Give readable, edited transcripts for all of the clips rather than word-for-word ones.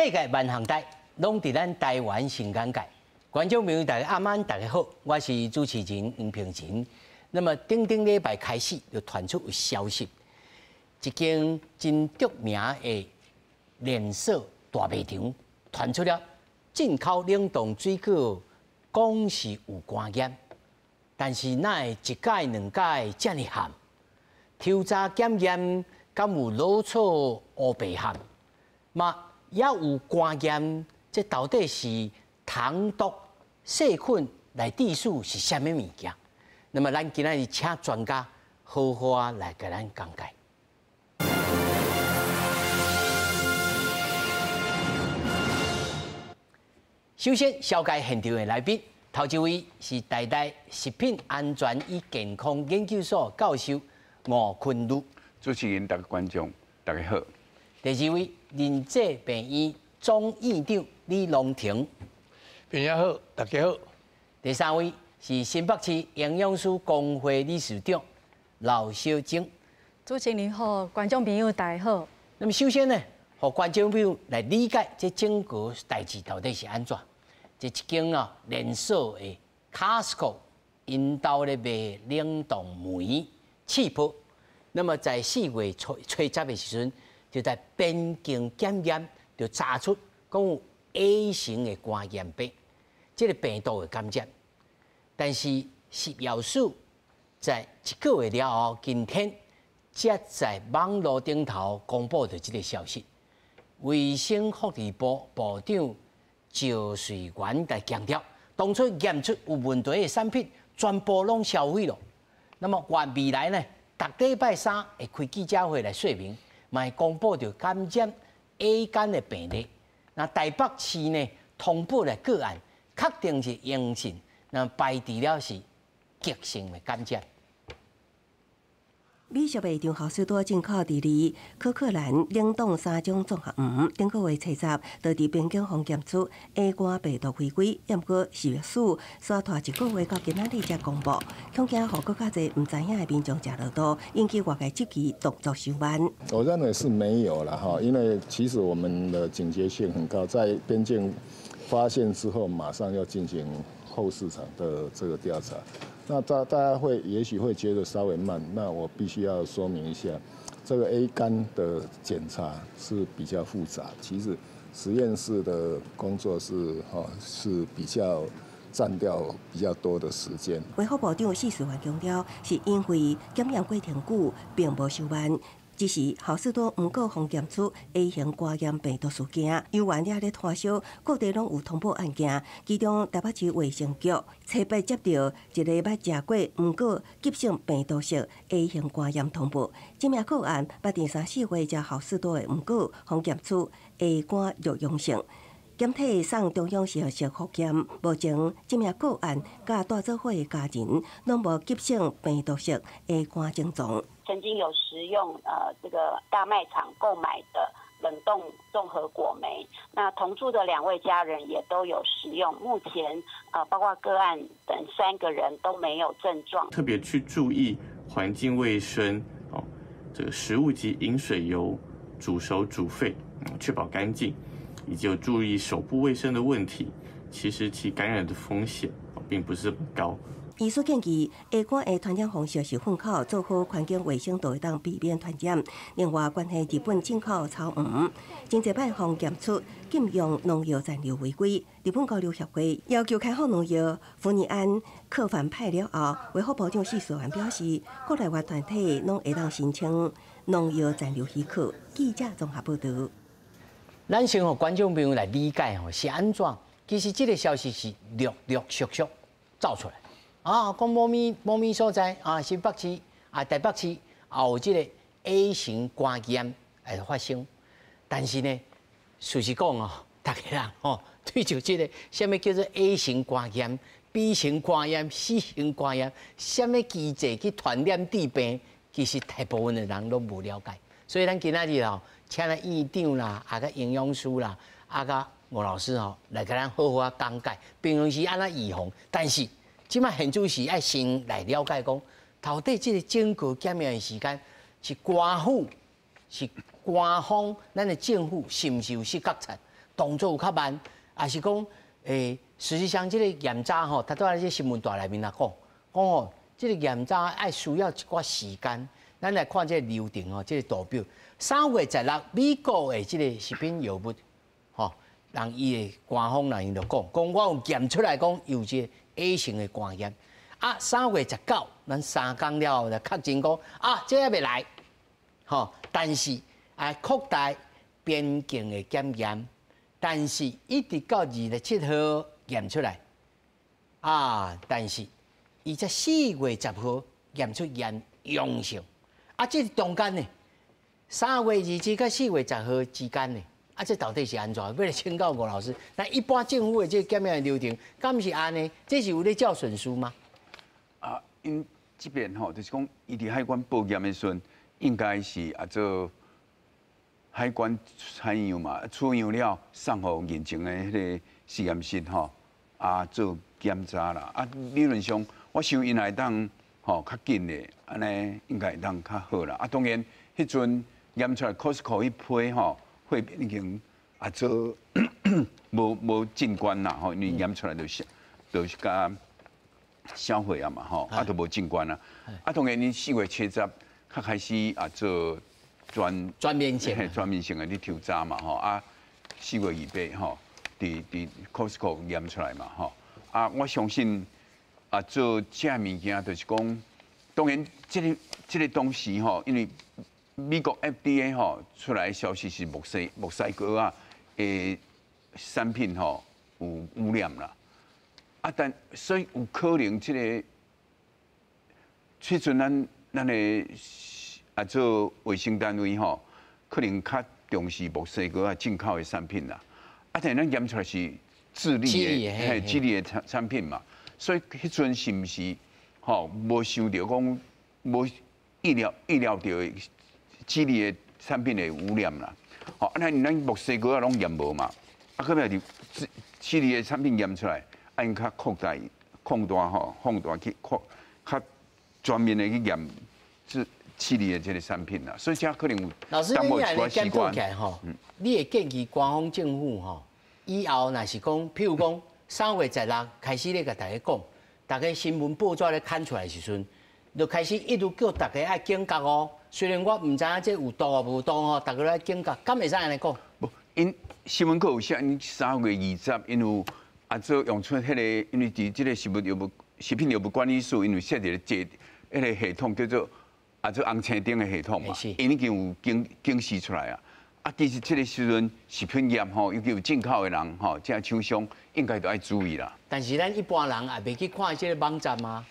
世界萬項代，攏佇咱台灣新尷尬。觀眾朋友大家暗安，大家好，我是主持人黃平仁。那麼頂頂禮拜開始就傳出有消息，一間真著名的連鎖大賣場傳出了進口冷凍水果，講是有肝炎，但是哪會一改兩改遮爾譀？抽查檢驗，敢有老鼠烏白譀？嘛也有肝炎，這到底是糖毒細菌來致死是啥物物件？那麼咱今仔日請專家好好仔來共咱講解。首先，紹介現場的來賓，頭一位是台大食品安全與健康研究所教授吳坤如。主持人、大家觀眾，大家好。第二位，仁濟病院總院長李龍庭。朋友好，大家好。第三位是新北市營養師公會理事長劉小晶。主持人好，觀眾朋友大家好。那麼首先呢，予觀眾朋友來理解這整個代誌到底是按怎。這一間啊連鎖的 Costco 𪜶兜咧賣冷凍莓氣泡，那麼在4月初初十的時陣，就在邊境檢驗就查出講有 A 型的肝炎病，這個病毒的感染。但是食藥署在一個月了後，今天才在網路頂頭公布著這個消息。衛生福利部部長趙瑞元來強調，當初驗出有問題的產品，全部攏銷毀了。那麼未來呢，逐禮拜三會開記者會來說明，嘛會公布著感染 A 肝的病例。那台北市呢，通報的個案確定是陽性，那排除了是急性的感染。美食賣場好市多進口佇離可克蘭冷凍三種綜合黃，頂個月初十，就佇邊境方檢出 A 肝病毒回歸，毋過食藥署煞拖一個月到今仔日才公布，恐驚予閣較濟毋知影的民眾食落肚，引起外界質疑動作傷慢。我認為是沒有啦，哈，因為其實我們的警覺性很高，在邊境發現之後，馬上要進行後市場的這個調查。那大家會也許會覺得稍微慢，那我必須要說明一下，這個 A 肝的檢查是比較複雜，其實實驗室的工作是哈是比較佔掉比較多的時間。衛福部長謝時元強調，是因為檢驗過程久，並無傷慢。只是好市多毋過予檢出 A 型肝炎病毒事件，猶原也咧拖燒，各地攏有通報案件。其中台北市衛生局初八接到一个捌食過毋過急性病毒性 A 型肝炎通報，這名個案捌佇三四月食好市多的毋過予檢出 A 肝弱陽性，檢體送中央實驗室複檢，目前這名個案佮帶做伙的家人攏無急性病毒性 A 肝症狀。曾經有食用這個大賣場購買的冷凍綜合果莓，那同住的兩位家人也都有食用。目前包括個案等3個人都沒有症狀。特別去注意環境衛生哦，這個食物及飲水油煮熟煮沸，確保乾淨，以及有注意手部衛生的問題，其實其感染的風險並不是很高。醫師建議，A 肝的傳染方式是糞口，做好環境衛生，就會當避免傳染。另外，關係日本進口草黃，真濟擺予檢出禁用農藥殘留違規。日本交流協會要求開放農藥福尼安克反派了後，衛福部長謝時元表示，國內外團體攏會當申請農藥殘留許可。記者綜合報導。咱先予觀眾朋友來理解吼是按怎？其實這個消息是陸陸續續走出來。啊，講某物某物所在啊，新北市啊、台北市也有這個 A 型肝炎會發生，但是呢，事實講哦，逐家人吼對著這個啥物叫做 A 型肝炎、B 型肝炎、C 型肝炎，啥物機制去傳染致病，其實大部分的人攏無了解。所以咱今仔日吼，請咱院長啦，啊佮營養師啦，啊佮吳老師吼，來共咱好好仔講解，平常時按怎預防，但是這擺現主時愛先來了解講，到底這個整個檢驗的時間是官府是官方，咱的政府是毋是有失覺察？動作有較慢，抑是講事實上這個驗查吼，頭拄仔這新聞台內面也講，講吼，這個驗查愛需要一寡時間。咱來看這個流程吼，這個圖表，3月16，美國的這個食品藥物吼，人伊的官方人就講，講我有驗出來講有這個 A 型的肝炎。啊，3月19，咱3工了後就確認講，啊，這還未來，吼，但是啊擴大邊境的檢驗，但是一直到27號驗出來，啊，但是伊才4月10號驗出驗陽性，啊，這中間呢，3月27佮4月10號之間呢，啊，這到底是按怎？欲來請教吳老師，那一般政府的這個檢驗流程，敢是按呢？這是有咧照順序嗎？啊，𪜶這邊吼，就是講，伊佇海關報驗的時陣，應該是啊做海關採樣嘛，取樣了送予認證的彼個實驗室吼，啊做檢查啦。啊，理論上我想𪜶會當吼較緊的，按呢應該會當較好啦。啊，當然彼陣驗出來 Costco 彼批吼，貨品已經啊做無進關啦吼，因為驗出來就是共銷毀啊嘛吼，啊都無進關啊。啊，當然𪜶4月70較開始啊做全全面性、全面性的咧抽查嘛吼。啊，4月28吼，佇 Costco 驗出來嘛吼。啊，我相信啊做這物件就是講，當然這個當時吼，因為美國 FDA 吼出來的消息是墨西哥啊的產品吼有污染啦。啊，但所以有可能這個，彼陣咱的啊做衛生單位吼，可能較重視墨西哥啊進口的產品啦。啊，但咱驗出來是智利的，嘿，智利的產品嘛，所以彼陣是毋是吼無想著講無預料著智利的產品會污染啦？吼，啊，咱墨西哥啊攏驗無嘛，啊，閣尾就智利的產品驗出來。𪜶較擴大、擴大吼，放大去擴較全面的去驗這智利的這個產品啦，所以這可能有。老師，你按呢檢討起來吼，你會建議官方政府吼，以後若是講，譬如講3月16開始咧共大家講，大家新聞報紙咧刊出來時陣，就開始一路叫大家愛警覺哦。雖然我毋知影這有毒無毒吼，大家來警覺，敢會使按呢講？無，𪜶新聞稿有寫，𪜶3月20，𪜶有。啊，做用出彼個，因為佇這個食物藥物食品藥物管理署，因為設一個這彼個系統叫做啊做紅青燈的系統嘛，𪜶已經有警示出來啊。啊，其實這個時陣食品業吼，尤其有進口的人吼，這廠商應該都愛注意啦。但是咱一般人也袂去看這個網站啊。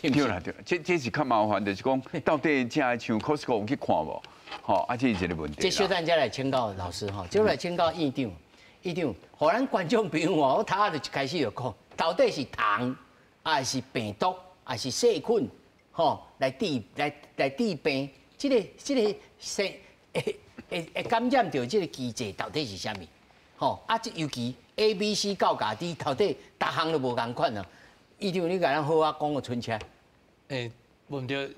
對啦對，這是較麻煩，就是講到底這個像 Costco 有去看無？吼，啊，這是一個問題。這小等再來請教老師吼，這來請教院長。院長，予咱觀眾朋友哦，我頭仔就一開始就講，到底是蟲，還是病毒，還是細菌，吼，來致病？這個會感染著這個機制到底是啥物？吼，啊，這尤其 A、B、C 到甲 D，到底逐項都無仝款啊！院長，你共咱好好講個清楚。欸，無毋對，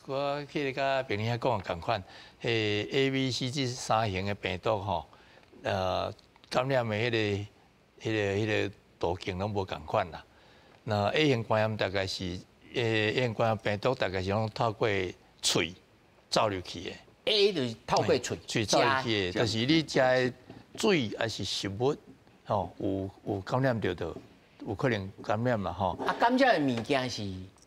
我記得佮朋友講的仝款，彼 A、B、C 這三型的病毒吼，感染的彼個途徑攏無仝款啦。那 A 型肝炎大概是 A 型肝炎病毒大概是攏透過喙走入去的。 A 就是透過喙喙走入去的，但是你食的水抑是食物，吼有感染著就有可能感染啦吼。啊，感染的物件是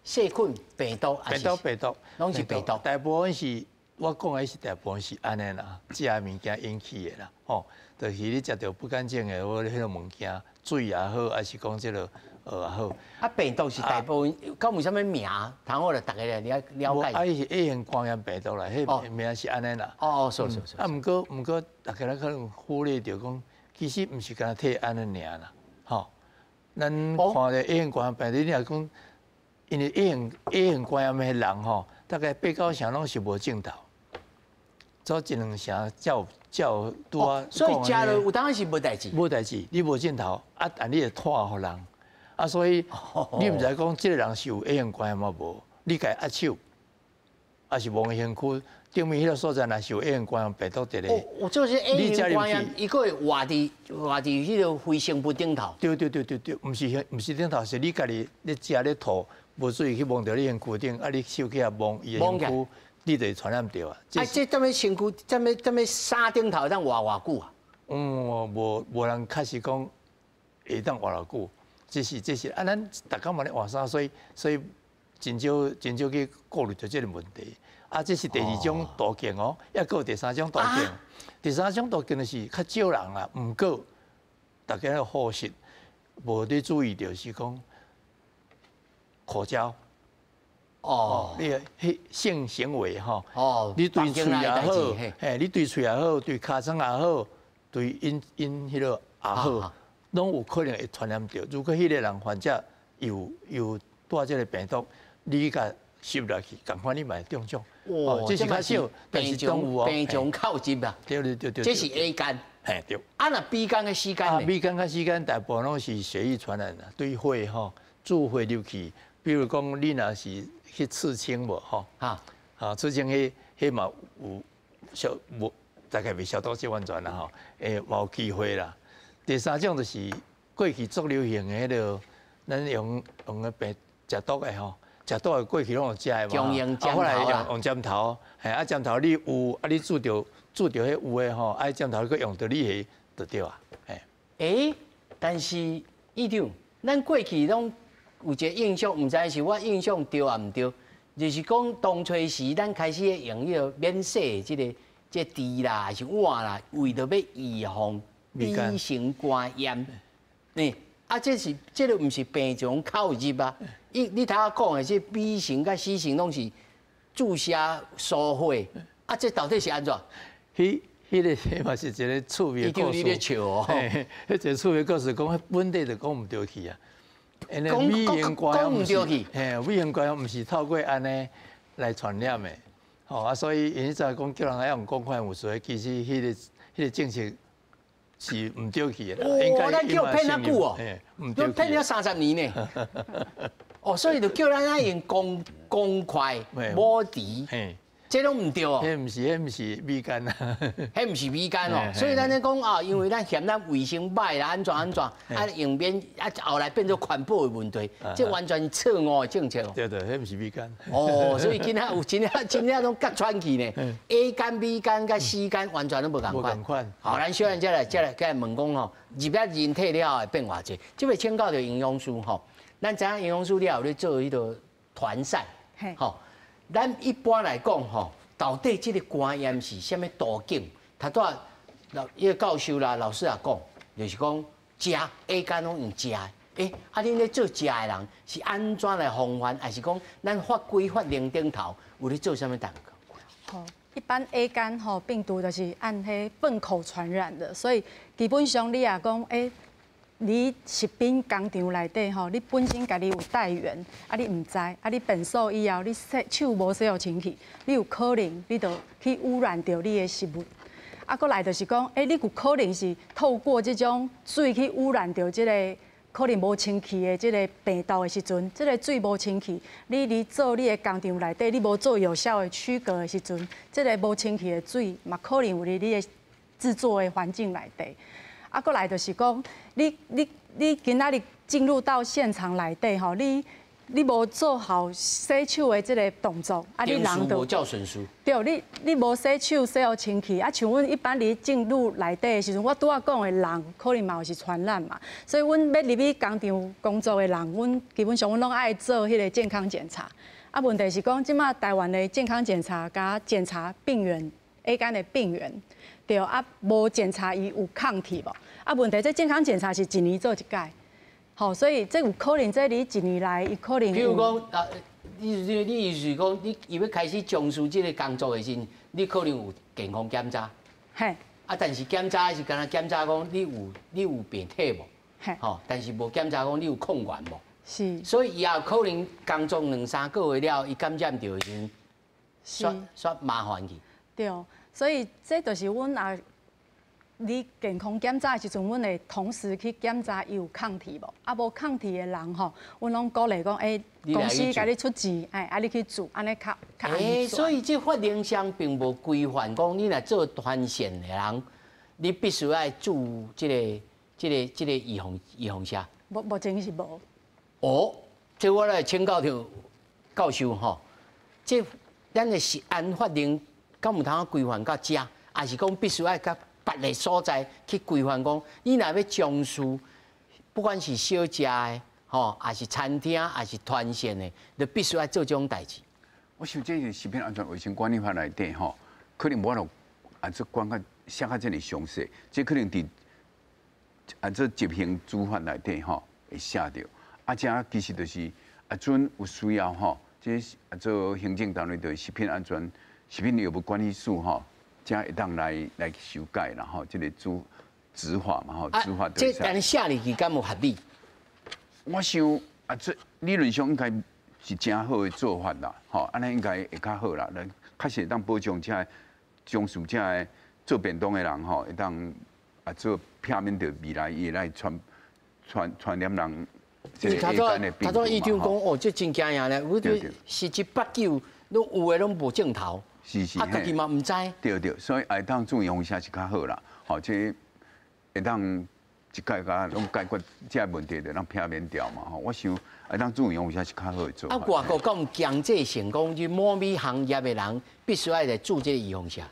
細菌、病毒，病毒、病毒，攏是病毒。大部分是我講的是大部分是按呢啦，食的物件引起的啦，吼。就是你食著不乾淨的，或彼個物件，水也好，抑是講這個也好。啊，病毒是大部分，敢有啥物名？通好來大家來了了解。啊，伊是 A 型肝炎病毒啦，彼名是按呢啦。哦哦，是是是。啊，毋過，大家可能忽略著講，其實毋是干焦提按呢爾啦，吼。咱看著 A 型肝炎病毒，你若講，因為 A 型肝炎的人吼，大概八九成攏是無症頭。做一兩成才有才有拄啊，所以食落有當時無代誌，無代誌，你無症頭啊，但你會傳予人啊，所以你毋知講這個人是有 A 型肝炎抑無，你共伊握手，抑是摸身躯顶面彼个所在，若是有 A 型肝炎病毒伫咧。哦，就是 A 型肝炎，伊阁会活伫彼个微生物顶头。对对对对对，毋是顶头，是你家己咧食咧吐，无注意去摸著你身躯顶，啊，你手去遐摸伊的身躯，你就会传染著啊。啊，这踮咧身躯，踮咧衫顶头会当活偌久啊？嗯，无人确实讲会当活偌久，这是啊，咱逐工嘛咧换衫，所以真少真少去顾虑著这个问题。啊，这是第二种途径哦，抑阁有第三种途径。第三种途径就是较少人啦，毋过大家个忽视，无咧注意著是讲口交。哦，你彼性行为吼，你对喙也好，嘿，你对喙也好，对尻川也好，对𪜶彼个也好，攏有可能会传染著。如果彼个人患者有带这个病毒，你共吸入去，仝款你嘛会中奖。哇，这是较少，但是拢有哦。病从口入啊。对对对对。这是 A 肝。嘿对。啊，若 B 肝佮 C 肝呢？B 肝佮 C 肝大部分攏是血液传染的，对血吼注血入去。比如讲，你若是去刺青无吼？啊，刺青彼嘛有消无大概未消毒这完全啦吼，会嘛有机会啦。第三种就是过去足流行的彼个，咱用个病食毒的吼，食毒的过去攏有食的嘛。用后来用针头，嘿啊针头你有啊，你注著彼有的吼，啊针头阁用著你彼就对啊，嘿。欸，但是院长，咱过去攏有一个印象，毋知是我印象对抑毋对，就是讲当初时咱开始用彼个免洗的这个箸啦，抑是碗啦，为著欲预防 B 型肝炎。呢，啊，这个毋是病从口入啊？你头仔讲的这 B 型佮 C 型攏是注射输血，啊，这到底是按怎？彼个嘛是一个趣味的故事。你咧笑哦。彼一个趣味故事讲，本底就讲毋对去啊。讲讲讲毋对去。嘿，B 型肝炎毋是透过按呢来传染的，吼啊，所以𪜶彼阵讲叫人爱用公筷母匙，其实彼个政策是毋对去的。哦，咱叫骗遐久哦，都骗了30年呢。哦，所以就叫咱爱用公筷母匙。这拢毋对哦。彼毋是 B 肝啊。彼毋是 B 肝哦。所以咱咧讲啊，因为咱嫌咱卫生歹啦，按怎按怎，啊用免啊，后来变做环保的问题，这完全是错误的政策哦。对对，彼毋是 B 肝。哦，所以今仔有真正真正拢割穿去呢。A 肝、B 肝佮 C 肝完全拢无仝款。款。好，咱小等再来问讲吼，入了人体了后会变偌济？这欲请教著营养师吼，咱知影营养师了有咧做彼个团膳，吼。咱一般来讲吼，到底这个肝炎是啥物途径？头拄仔老彼个教授啦、老师也讲，就是讲食 A 肝攏用食的。欸，啊，恁咧做食的人是按怎来防范？抑是讲咱法规法令顶头有咧做啥物动作？好，一般 A 肝吼病毒就是按彼粪口传染的，所以基本上你若讲欸，你食品工厂内底吼，你本身家己有带源，啊你毋知，啊你便所以后你洗手无洗予清气，你有可能你就去污染著你的食物。啊，阁来就是讲，欸，你有可能是透过这种水去污染著这个可能无清气的这个病毒的时阵，这个水无清气，你伫做你的工厂内底，你无做有效的区隔的时阵，这个无清气的水嘛可能有伫你的制作的环境内底。啊，阁来就是讲，你今仔日进入到现场内底吼，你无做好洗手的这个动作，啊，你人就无照顺序。对，你无洗手洗予清气，啊，像阮一般伫进入内底的时阵，我拄仔讲的人可能嘛有是传染嘛，所以阮欲入去工厂工作的人，阮基本上阮拢爱做彼个健康检查。啊，问题是讲，这马台湾的健康检查共检查病原 A 肝的病原，对啊，无检查伊有抗体无？啊，问题这健康检查是一年做一摆，吼，所以这有可能这你一年来，伊可能。比如讲啊，你意思是讲，你伊欲开始从事这个工作的时阵，你可能有健康检查。嘿。啊，但是检查是干焦检查讲你有病体无？嘿。吼，但是无检查讲你有抗原无？是。所以伊也可能工作两三个月了，伊感染著的时阵，煞煞麻烦去。对，所以这就是阮也你健康检查的时阵，阮会同时去检查伊有抗体无？啊，无抗体的人吼，阮拢鼓励讲，欸，公司共你出钱，哎，啊，你去注，按呢较较安全。所以这法令上并无规范讲，你若做团线的人，你必须爱注这个预防射。目前是无。哦，这我来请教著教授吼，这咱的食安法令敢有通规范到遮，抑是讲必须爱佮别个所在去规范讲，你若欲从事，不管是小食的，吼，抑是餐厅，抑是团线的，就必须爱做这种代志。我想这个食品安全卫生管理法内底吼，可能无法度啊，这管较写较遮尔详细，这可能伫啊这执行主法内底吼会写著。啊，遮其实就是啊，阵有需要吼，这啊做行政单位的食品安全、食品药物管理署吼，才会当来修改啦吼，这个主执法嘛吼，执法。这按呢写入去敢有合理？我想啊，这理论上应该是真好的做法啦，吼，按呢应该会较好啦，咱确实会当保障这从事这个做便当的人吼，会当啊做避免著未来伊会来传染人。头拄院长讲哦，这真惊人咧，我这十之八九拢有的拢无症头。啊，家己嘛毋知。对对，所以会当注预防射是较好啦。吼，这会当一概共拢解决这个问题，就拢避免掉嘛。吼，我想会当注预防射是较好的做法。啊，外国敢有强制性讲，这某物行业的人必须爱来注这个预防射。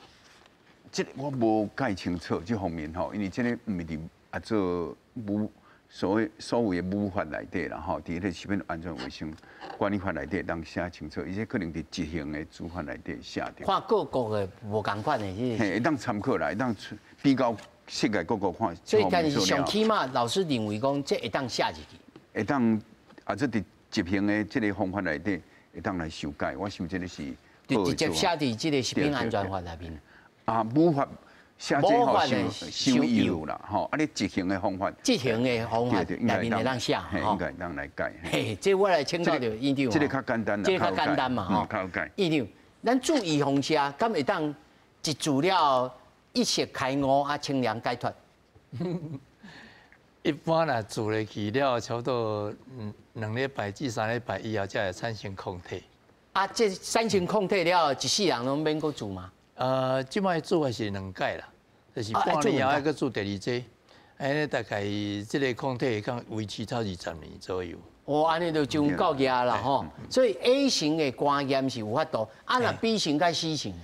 这个我无介清楚这方面吼，因为这个毋是伫啊做母所谓的母法内底啦吼，伫彼个食品安全卫生管理法内底当写清楚，伊这可能伫执行的主法内底写著。看各国的无仝款的，嘿，会当参考啦，会当比较世界各国看。所以，但是上起码老师认为讲，这会当写入去。会当啊，这伫执行的这个方法内底会当来修改，我想这个是。就直接写伫这个食品安全法内面。啊，母法。写这吼伤伤幼啦，吼！啊，你执行的方法，执行的方法内面会当写，吼，应该当来改。嘿，这我来请教著院长。这个较简单啦，这个较简单嘛，吼，较好改。院长，咱注预防射，敢会当一注了一色开悟啊，清凉解脱？一般若注入去了，差不多2礼拜至3礼拜以后，才会产生抗体。啊，这产生抗体了，一世人拢免阁注吗？这摆注的是两届啦。就是半年后爱阁注第二剂，按呢大概这个抗体会当维持超20年左右。哦，按呢就真够额啦吼。所以 A 型的肝炎是有法度，啊若 B 型佮 C 型，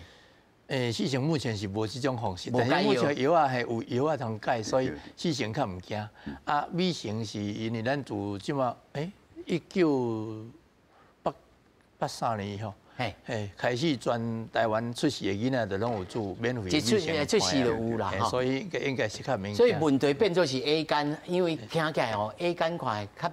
欸，C 型目前是无这种方式，但是目前药仔系有药仔通改，所以 C 型较毋惊。啊，B 型是因为咱自这马欸1983年吼。嘿，嘿，开始全台湾出世的囡仔就拢有注免费。出世就有啦，所以应该是较免。所以问题变做是 A 肝，因为听起来哦，A 肝看较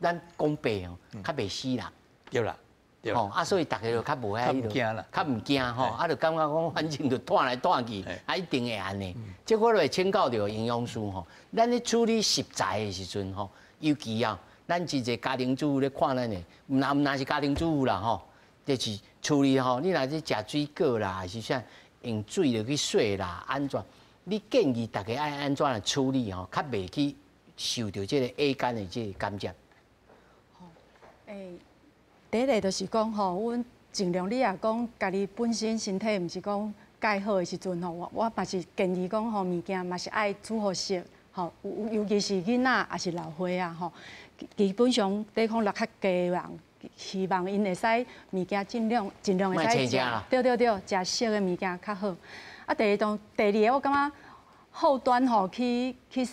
咱讲白哦，较袂死人。对啦，对。吼啊，所以大家就较无遐毋惊啦，较毋惊吼，啊，就感觉讲反正就湠来湠去，啊，一定会按呢。这我就会请教著营养师吼，咱咧处理食材的时阵吼，尤其啊，咱真济家庭主妇咧看咱的，毋若是家庭主妇啦吼。就是处理吼，你若是食水果啦，还是啥用水落去洗啦，按怎？你建议大家爱按怎来处理吼，较袂去受著这个 A 肝的这个感染。好，欸，第一个就是讲吼，阮尽量你若讲家己本身身体毋是讲盖好的时阵吼，我嘛是建议讲吼，物件嘛是爱煮予熟，吼，尤其是囡仔抑是老岁仔吼，基本上抵抗力较低的人。希望𪜶会使物件尽量会使食，对对对，食熟的物件较好。啊，第二种，第二个我感觉后端吼去洗，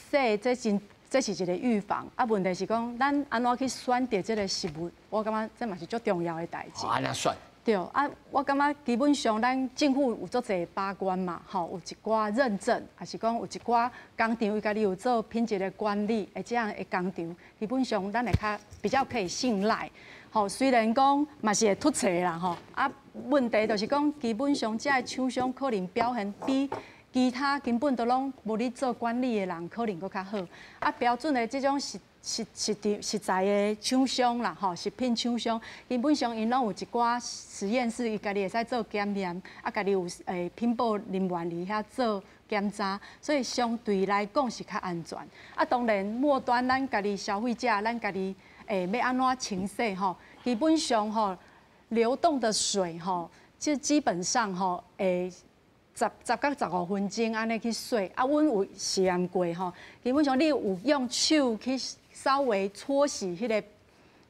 这是一个预防。啊，问题是讲咱按怎去选择这个食物，我感觉这嘛是足重要的代志。按怎选？对啊，我感觉基本上咱政府有足济把关嘛，吼，有一寡认证，抑是讲有一寡工厂伊家己有做品质的管理，的这样的工厂，基本上咱会较比较可以信赖。吼，虽然讲嘛是会出错啦，吼，啊，问题就是讲，基本上这个厂商可能表现比其他根本都拢无咧做管理的人可能阁较好。啊，标准的这种食食食食食材的廠商啦，吼，食品廠商，基本上𪜶攏有一寡實驗室，伊家己會使做檢驗，啊，家己有品保人員佇遐做檢查，所以相對來講是較安全。啊，當然末端咱家己消費者，咱家己欲按怎清洗吼，基本上吼流動的水吼，就基本上吼10到15分鐘按呢去洗。啊，阮有實驗過吼，基本上你有用手去稍微搓洗彼个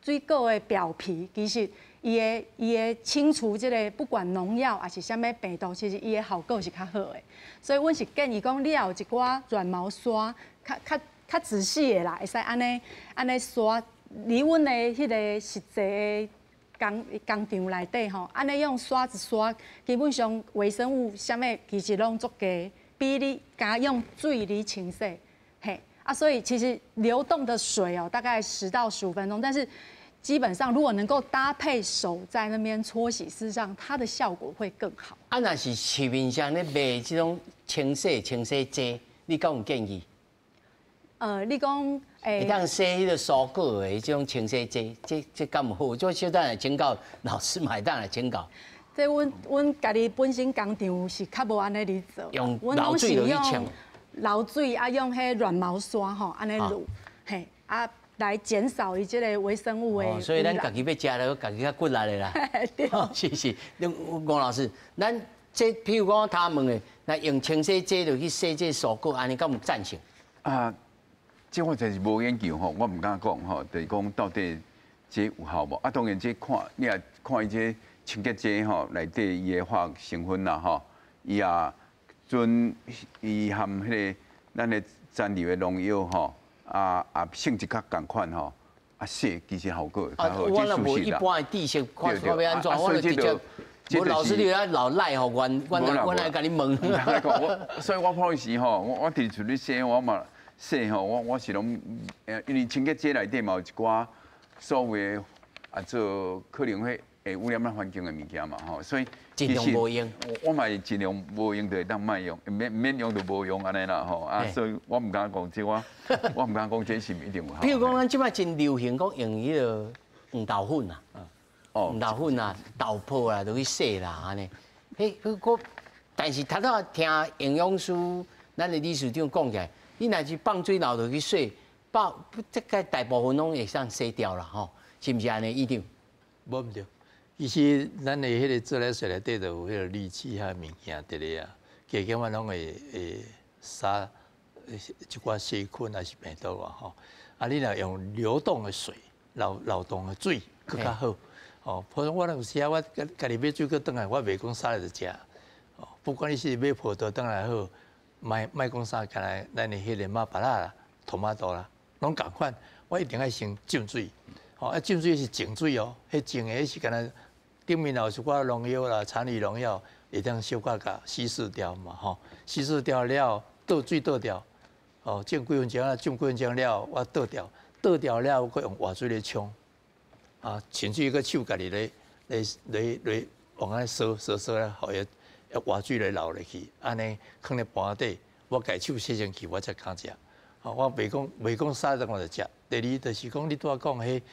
水果的表皮，其實伊會清除這个不管農藥抑是啥物病毒，其實伊的效果是較好的。所以阮是建議講，你若有一寡軟毛刷，較仔細的啦，會使按呢按呢刷，離阮的彼個實際的工廠內底吼，按呢用刷子刷，基本上微生物啥物其實攏足低，比你敢用水來清洗，嘿。啊，所以其實流動的水哦，大概10到15分鐘，但是基本上如果能夠搭配手在那邊搓洗，事實上它的效果會更好。啊，若是市面上咧賣這種清洗劑，你敢有建議？你講會當洗彼个蔬果的這種清洗劑，這敢有好？這小等來請教老師嘛，會當來請教。這阮家己本身工廠是較無按呢咧做，用流水落去沖。流水啊，用彼軟毛刷吼，按呢擼，嘿啊，來減少伊這个微生物的。所以咱家己欲食了，家己較骨力的啦。對。是是，你吳老師，咱這譬如講他問的，那用清洗劑就去洗這蔬果，按呢敢有贊成？啊，這我真是無研究吼，我毋敢講吼，就是講到底這有效無？啊，當然這看你若看伊這清潔劑吼，內底伊的化學成分啦吼，伊也準伊含彼个咱的殘留的農藥吼，啊性質較仝款吼，啊洗其實效果會較好。我若無一般的知識，看看欲按怎，我就直接。無老師你來留賴予阮，阮來共你問。我所以我平時吼，我佇厝咧洗，我嘛洗吼，我是攏，因為清潔劑內底嘛有一寡所謂的啊做可能會污染咱環境的物件嘛吼，所以盡量無用。我嘛是盡量無用就會當莫用，免免用就無用按呢啦吼。啊，所以我毋敢講這我毋敢講這是毋一定有效。譬如講，咱這擺真流行講用彼个黃豆粉啊。黃豆粉啊，豆泡啊，就去洗啦，按呢。彼，彼但是頭拄聽營養師，咱的理事長講起來，你若是放水流落去洗，包這个大部分攏會當洗掉啦，吼，是毋是按呢，院長？無毋對，其實咱的彼个自來水內底就有彼个氯氣遐物件佇咧啊，加減仔攏會殺一寡細菌抑是病毒啊，吼。啊，你若用流動的水、流動的水，閣較好。哦，普通我有時啊，我家己買水果轉來，我袂講啥來就食。哦，不管你是買葡萄轉來好，莫莫講啥，干焦咱的彼个馬芭樂啦、トマト啦，攏仝款。我一定愛先浸水。哦，啊浸水是淨水哦，彼淨的是干焦頂面有一寡農藥啦、殘餘農藥，會當小可共稀釋掉嘛，吼。稀釋掉了，倒水倒掉。哦，浸幾分鐘啊，浸幾分鐘了，我倒掉，倒掉了，我閣用活水咧沖。啊，甚至於閣手家己咧咧咧咧往按呢掃掃掃咧，予伊活水咧流落去，按呢囥咧盤底，我家手洗清氣，我才敢食。吼，我袂講啥子我就食。第二就是講，你拄仔講彼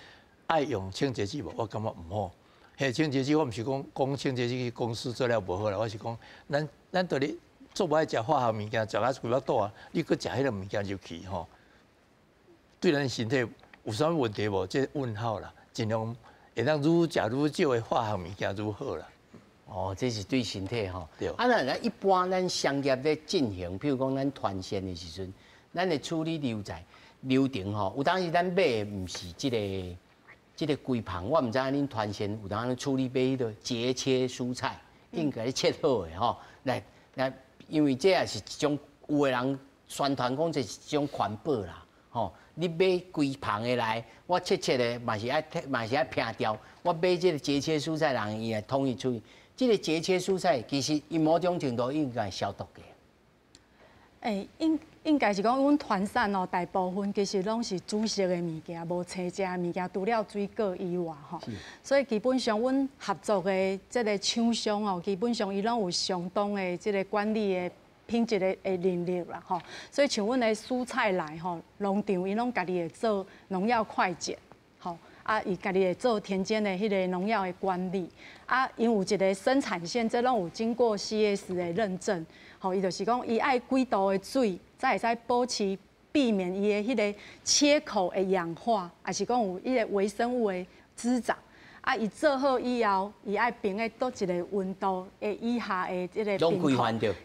愛用清潔劑無？我感覺毋好。彼清潔劑我毋是講講清潔劑公司做了無好啦，我是講咱到底做無愛食化學物件，食甲規腹肚啊，你閣食彼个物件入去吼，對咱身體有啥物問題無？這問號啦。盡量會當愈食愈少的化學物件愈好啦。哦，這是對身體吼。對。啊，那一般咱商業咧進行，譬如講咱團膳的時陣，咱的處理流程流程吼，有當時咱買的毋是這个規捧，我毋知影恁團膳有當處理買彼个節切蔬菜，應該切好的吼。來來，因為這也是一種有的人宣傳講這是一種環保啦，吼。你買規捧的來，我切切的嘛是愛嘛是愛拼掉。我買這个節切蔬菜，人伊來統一處理。這个節切蔬菜其實伊某種程度應該消毒的。欸，應該是講，阮團膳哦，大部分其實攏是煮熟的物件，無青食的物件，除了水果以外吼。所以基本上，阮合作的這个廠商哦，基本上伊攏有相當的這个管理的。品质的能力啦吼。所以像阮的蔬菜来吼，农场伊攏家己会做农药快检，吼，啊，伊家己会做田间的彼个农药的管理，啊，𪜶有一个生产线，这攏有经过 CS 的认证，吼，伊就是讲伊爱几度的水，才会使保持避免伊的彼个切口的氧化，抑是讲有彼个微生物的滋长。啊，伊做好以后，伊爱冰在佗一个温度的以下的这个冰库。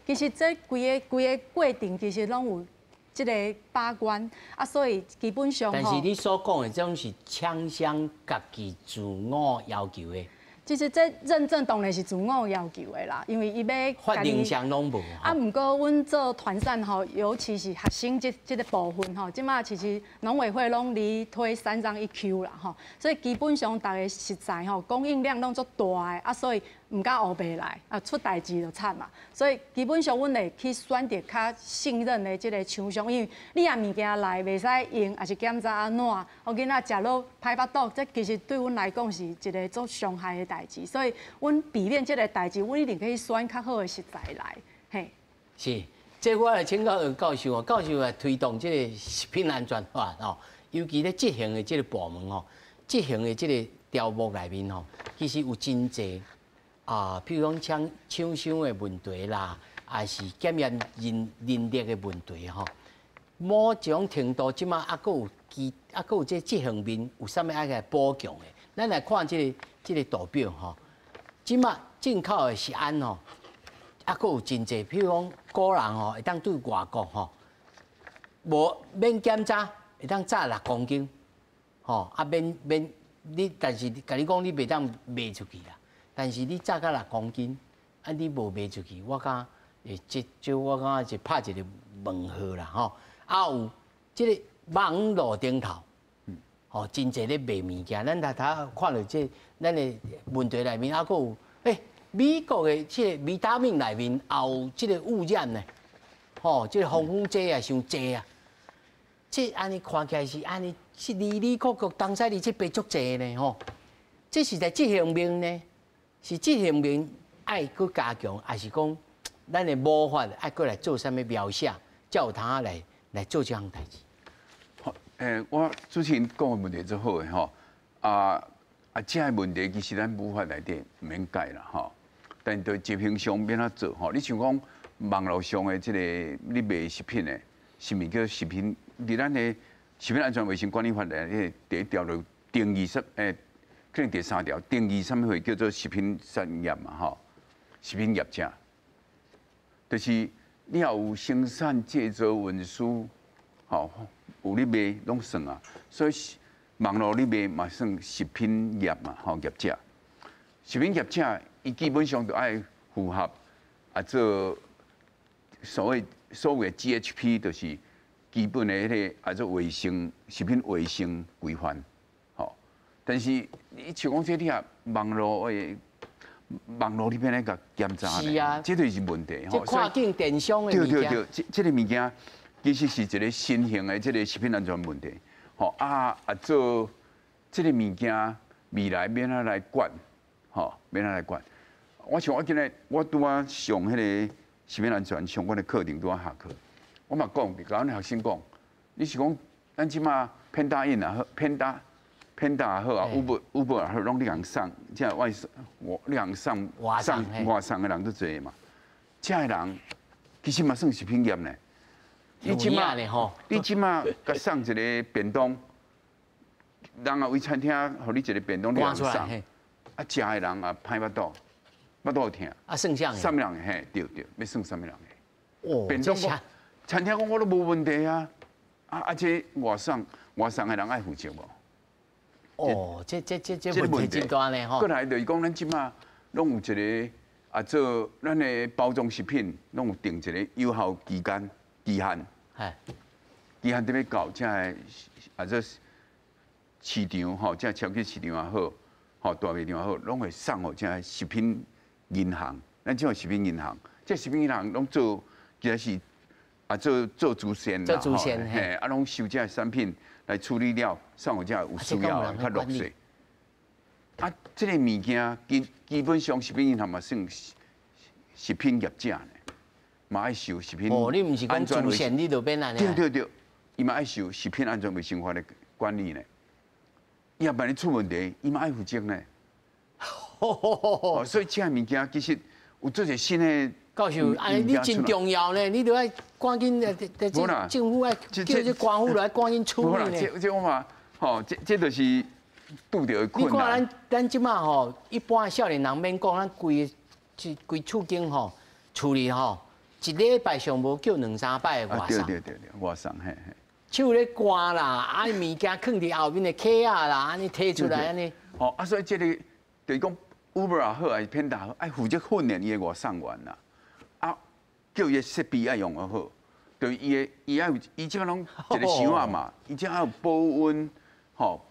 其实这规个规个过程，其实攏有这个把关啊，所以基本上。但是你所讲的这种是厂商家己自我要求的。其实这认证当然是自我要求的啦，因为伊欲法令上攏无。啊，毋过阮做团膳吼，尤其是学生这个部分吼，这马其实农委会攏咧推三张一 Q 啦吼，所以基本上逐个食材吼供应量攏足大的啊，所以毋敢乌白来啊，出代志就惨嘛。所以基本上阮会去选择较信任的这个厂商，因为你若物件来袂使用，抑是检查按怎，予囡仔食落歹腹肚，这其实对阮来讲是一个足伤害的代志。所以，阮避免这个代志，阮一定可以选较好的食材来。嘿，是，这我来请教教授哦，教授来推动这个食品安全法哦，尤其咧执行的这个部门哦，执行的这个条目内面吼，其实有真济啊，譬如讲厂厂商的问题啦，抑是检验人力的问题吼，某一种程度，这马犹阁有其，犹阁有这执行面有啥物爱来补强的？咱来看这个图表吼，这马进口的食安吼，犹阁有真济，譬如讲个人吼，会当对外国吼，无免检查，会当载6公斤，吼啊免免你，但是共你讲你袂当卖出去啦。但是你载到6公斤，啊你无卖出去，我感觉会这这我感觉是拍一个问号啦吼。啊有这个网路顶头，吼真济咧卖物件，咱头头看著这咱的问题内面，犹阁有美国的这个维他命内面也有这个污染呢，吼，这个防腐剂啊，伤济啊，这按呢看起来是按呢，是离离扣扣，东西伫这边足济呢，吼，这是在执行面呢，是执行面爱阁加强，抑是讲咱的母法爱阁来做啥物描写，才有通来做这项代志？好，我主持人讲的问题足好的吼，啊，这个问题其实咱母法内底毋免改啦吼，但对执行上欲按怎做吼？你像讲网路上的这个你卖食品的，是毋是叫食品？伫咱的食品安全卫生管理法内底第一条就定义什可能第三条定义啥物货叫做食品产业嘛吼？食品业者，就是你若有生产、制造、运输，吼，有咧卖拢算啊。所以网路咧卖嘛算食品业嘛，吼业者。食品业者伊基本上就爱符合啊，做所谓 GHP，就是基本的彼个啊做卫生食品卫生规范，吼。但是你像讲这你啊网路的网路你欲按怎共检查是啊，这就是问题吼。跨境电商的对对对，这个物件其实是一个新型的这个食品安全问题，吼啊啊做这个物件未来欲按怎来管，吼欲按怎来管。我像我今日我拄仔上彼个食品安全相关的课程，拄仔下课，我嘛讲，共阮学生讲，你是讲咱这马 Panda 也好，Panda 也好啊，Uber 也好，攏你共送，这外送，我你共送送外送的人足济嘛，这个人其实嘛算食品业呢。你这马你这马共送一个便当，人啊为餐厅予你一个便当，你共送，啊食的人也歹腹肚，腹肚疼。啊算啥？啥物人嘿？对对，欲算啥物人的？哦，便当讲餐厅讲我都无问题啊，啊这外送外送的人爱负责无？哦，这问题真大呢吼。过来就是讲，咱这马攏有一个啊，做咱的包装食品，攏有定一个有效期间期限。期限伫欲到，才会啊这市场吼，这超级市场也好，吼大卖场也好，攏会送予这食品银行。咱这种食品银行，这食品银行攏做其实是啊做做慈善啦，做慈善嘿，啊攏收这产品来处理了，送予这有需要的较弱势。啊，这个物件基本上食品银行嘛算食品业者呢。嘛愛受食品哦，你毋是講主線，你就免按呢？對對對，伊嘛愛受食品安全衛生法的管理呢。伊若萬一出問題，伊嘛愛負責呢。哦，所以這個物件其實有做一個新的。教授，按呢你真重要呢，你著愛趕緊，政府愛叫這官府來趕緊處理呢。這這我嘛，吼，這就是拄著的困難。你看咱這馬吼，一般少年人免講，咱規規厝間吼，厝裡吼，一禮拜上無叫兩三擺的外送。對對對對，外送嘿嘿。手咧寒啦，啊物件囥佇後面的架仔啦，按呢提出來按呢。哦，啊，所以這個就是講 Uber 也好，還是 Panda 好，愛負責訓練伊的外送員啦。啊，叫伊的設備愛用得好，對伊的伊愛有伊這擺攏一個箱仔嘛，伊這愛有保溫吼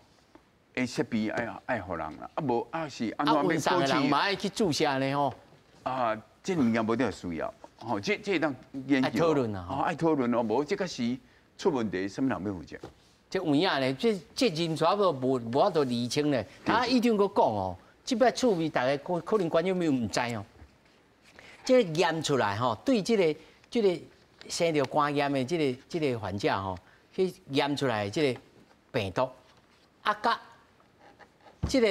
的設備愛愛予人啦，啊無啊是按怎欲保持？人嘛愛去注射呢吼。啊，這物件無得需要，吼，這會當研究。愛討論啊！哦，愛討論哦，無這個時出問題，啥物人欲負責？這有影咧，這人差不多無法度釐清咧。啊，醫長閣講哦，這擺趣味，大家可可能觀眾朋友毋知哦。這個驗出來吼，對這個生著肝炎的這個患者吼，去驗出來這個病毒，啊，佮這個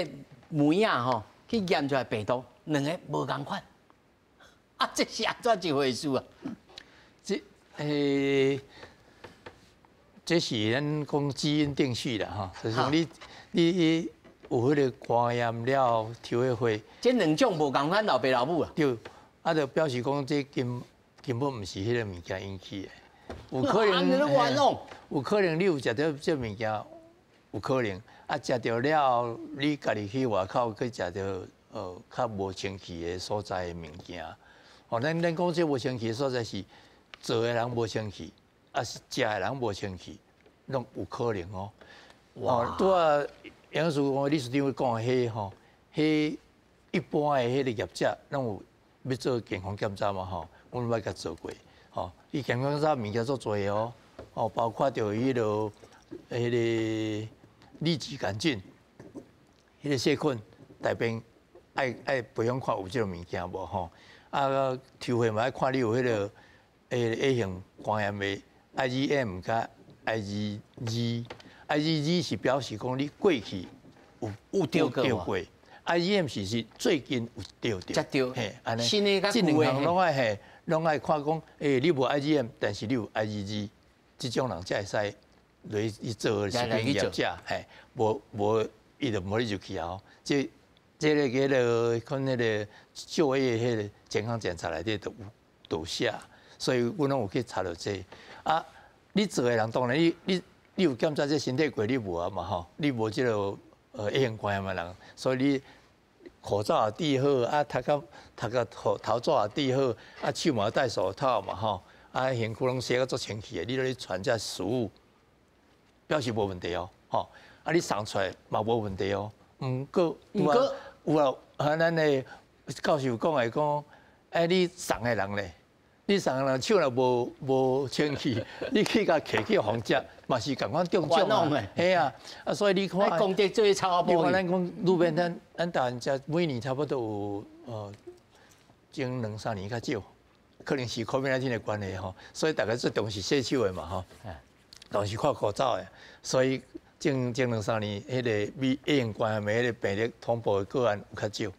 糜仔吼去驗出來病毒，兩个無仝款。啊，這是按怎一回事啊？這是咱講基因定序啦，吼，就是講你有彼个肝炎了，抽彼血，這兩種無仝款，老爸老母啊。對，啊，就表示講這根本毋是彼个物件引起的，有可能，有可能你有食著這物件，有可能，啊，食著了後，你家己去外口去食著較無清氣的所在的物件。哦，咱講這無清氣的所在是做的人無清氣，抑是食的人無清氣，攏有可能哦。哇！拄仔營養師講，理事長講的彼吼，彼一般的彼个業者攏有欲做健康檢查嘛吼，阮捌共做過。吼，伊健康檢查物件足濟的哦，哦，包括著彼个痢疾桿菌，彼个細菌，大便愛培養看有這个物件無吼。啊，抽血嘛愛看你有彼个 A 型肝炎的 IgM 佮 IgG，IgG 是表示講你過去有著過，IgM 是最近有著著，嘿，按呢，新的佮舊的。這兩項攏愛嘿，攏愛看講，欸，你無 IgM，但是你有 IgG，這種人才會使來去做食品業者，嘿，無無伊就無你入去啊，這個叫做看彼个就業彼个健康檢查內底都有都寫，所以阮攏有去查著這個。啊，你做的人當然你有檢查這身體過，你無啊嘛吼，你無這个A 型肝炎的人，所以你口罩也戴好，啊，頭殼頭頭罩也戴好，啊，手嘛戴手套嘛吼，啊，身軀攏洗甲足清氣的，你落去傳這食物，表示無問題哦，吼，啊，你送出來嘛無問題哦。毋過毋過有啊，啊，咱的教授講的講，哎，你送的人咧，你送的人手若無清氣，你去共客去予食，嘛是仝款中獎啊。嘿啊，啊，所以你看，功德做草你看咱講路邊攤，咱台灣遮每年差不多有前兩三年較少，可能是 COVID-19 的關係吼，所以大家最重視洗手的嘛吼，重視看口罩的，所以。前兩三年，彼个米 A 型肝炎的彼个病例通報的個案有較少，